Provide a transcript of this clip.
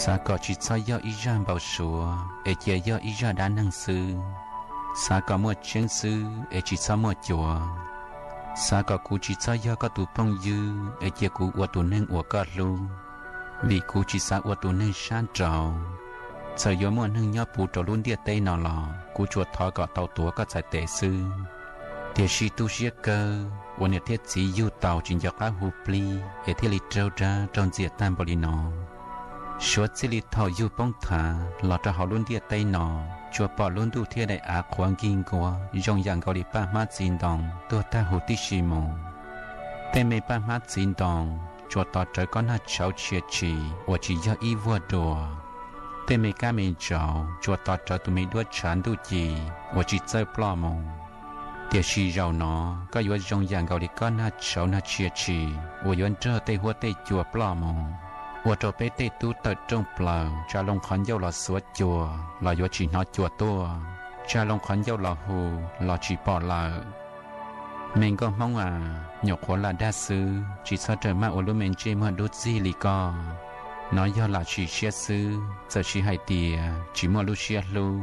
Xav kom tsis txhob yog ib zaj npau suav es cia yog ib zaj dab neeg xwb. Xav kom muaj tseeb xwb es tsis txhob muaj cuav. Xav kom kuv tsis txhob yog koj tus phooj ywg es cia kuv ua tus neeg uas koj hlub, vim kuv tsis xav ua tus neeg sab nraud. Txawm yuav muaj neeg nyob puv rau lub ntiaj teb no los kuv tsuas thov kom tau tuav koj txhais tes xwb. Tiam sis tu siab kawg uas niam thiab txiv yug tau tsis nco qab hu plig es thiaj li raug dag raug ntxias tag npaum li no. Suav txij li thaum yug poob thav los rau hauv lub ntiaj teb no, tsuas pom lub ntuj thiab daim av qhuav nkig nkuav zoo yam nkaus li paj hmab txiv ntoo tuag tag huv tib si mus. Tej me paj hmab txiv ntoo tsuas tos rawv kob nag tshauv tshia tshis uas tsis yog ib vuag dua. Tej me kab me ntsaum tsuas tos rawv tus me duab tshav ntuj ci uas tsis txawj ploj mus. Tiam sis zaum no koj yuav zoo yam nkaus li kob nag tshauv nag tshia tshis uas yuav nrog tej huab tej cua ploj mus, ua rau peb tej tub tawm rooj plaws tsa loo qhov ncauj los xuav cua los yuav tsis hnov cua tuaj, tsa loo qhov ncauj los hu los tsis pom lawm. Me nkauj Hmoob a, nyuam qhuav lam dag xwb, tsis txhob rawm maj ua lub me ntsej muag dub txig li koj. Nov yog lam sim siab xwb, txawm sis hais tias tsis muaj lub siab hlub.